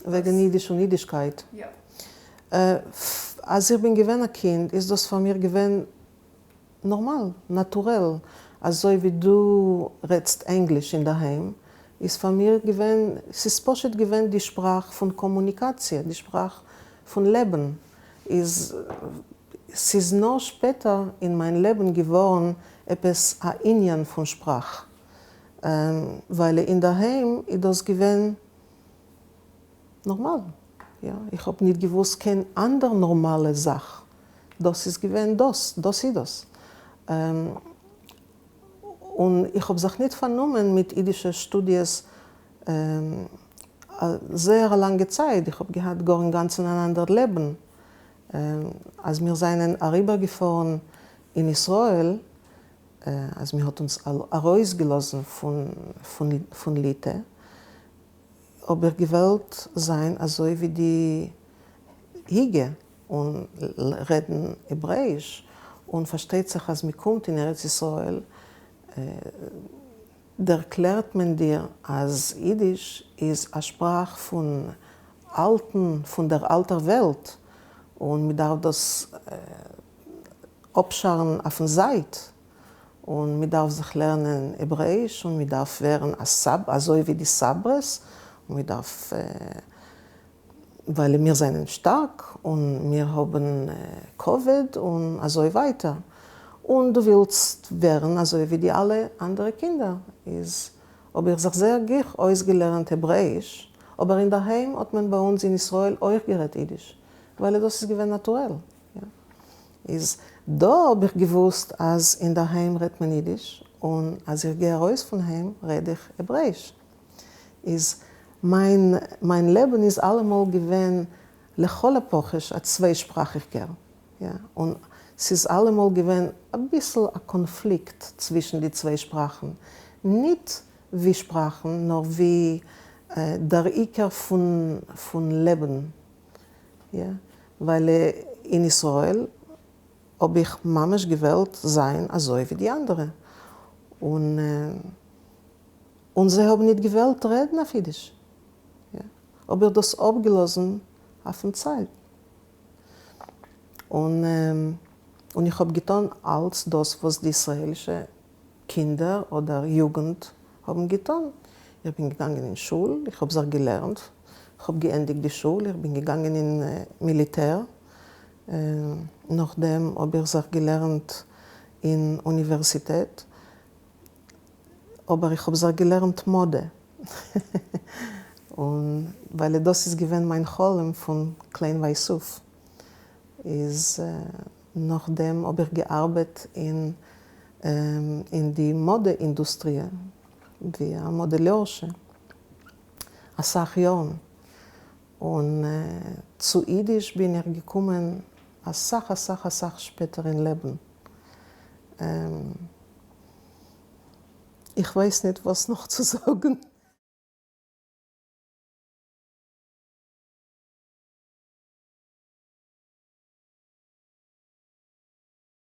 וועגן אידיש און אידישקייט. אז איך בין געווען א קינד איז דאס פאר מיר געווען נארמאל, נאטורעל, אזוי ווי דו רעדסט ענגליש אינדערהיים, איז פאר מיר געווען, ס'איז פשוט געווען די שפראך פון קאמוניקאציע, די שפראך פון לעבן, איז ס'איז נאר שפעטער אין מיין לעבן געווארן עפעס א ענין פון שפראך, ווייל אינדערהיים איז דאס געווען נארמאל, יא, איך האב ניט געוואוסט קיין אנדער נארמאלע זאך, דאס איז געווען דאס, דאס איז דאס. און איך האב זיך ניט פארנומען מיט אידישע שטודיעס זייער א לאנגע צייט, איך האב געהאט גאר אינגאנצן אן אנדער לעבן. אז מיר זיינען אריבערגעפארן אין ישראל, אז מען האט אונז ארויסגעלאזן פון ליטע, האב איך געוואלט זיין אזוי ווי די היגע און רעדן העברעיש, און פארשטייט זיך אז מען קומט אין ארץ ישראל דערקלערט מען דיר אז אידיש איז א שפראך פון אלטן, פון דער אלטער וועלט, און מען דארף דאס אפשארן אויפן זייט, און מען דארף זיך לערנען העברעיש, און מען דארף ווערן א סב אזוי ווי די סאברעס, און מען דארף ווייל מיר זענען שטארק און מיר האבן כבוד און אזוי ווייטער, און דו ווילסט ווערן אזוי ווי די אלע אנדערע קינדער, איז האב איך זיך זייער גיך אויסגעלערנט העברעיש, אבער אינדערהיים האט מען ביי אונז אין ישראל אויך גערעדט אידיש, ווייל דאס איז געווען נאטורעל. איז דא האב איך געוואוסט אז אינדערהיים רעדט מען אידיש, און אז איך גיי ארויס פון היים רעד איך העברעיש. איז מיין מיין לעבן איז אלעמאל געווען לכל הפחות א צוויישפראכיגער, יא, און ס'איז אלעמאל געווען אביסל א קאנפליקט צווישן די צוויי שפראכן, ניט ווי שפראכן נאר ווי דער עיקר פון פון לעבן, יא, ווייל אין ישראל האב איך ממש געוועלט זיין אזוי ווי די אנדערע, און און זיי האבן ניט געוועלט רעדן אויף אידיש, יא, האב איך דאס אפגעלאזן אויפן צייט, און און איך האב געטאן אלץ דאס וואס די ישראלישע קינדער אדער יוגנט האבן געטאן, איך בין געגאנגען אין שול, איך האב זיך געלערנט, איך האב געענדיגט די שול, איך בין געגאנגען אין מיליטער, נאכדעם האב איך זיך געלערנט אין אוניווערסיטעט, אבער איך האב זיך געלערנט מאדע, און ווייל דאס איז געווען מיין חלום פון קליינווייז אויף, איז נאכדעם האב איך געארבעט אין אין די מאדע אינדוסטריע ווי א מאדעליארשע אסאך יארן, און צו אידיש בין איך געקומען אסאך אסאך אסאך שפעטער אין לעבן. איך ווייס ניט וואס נאך צו זאגן.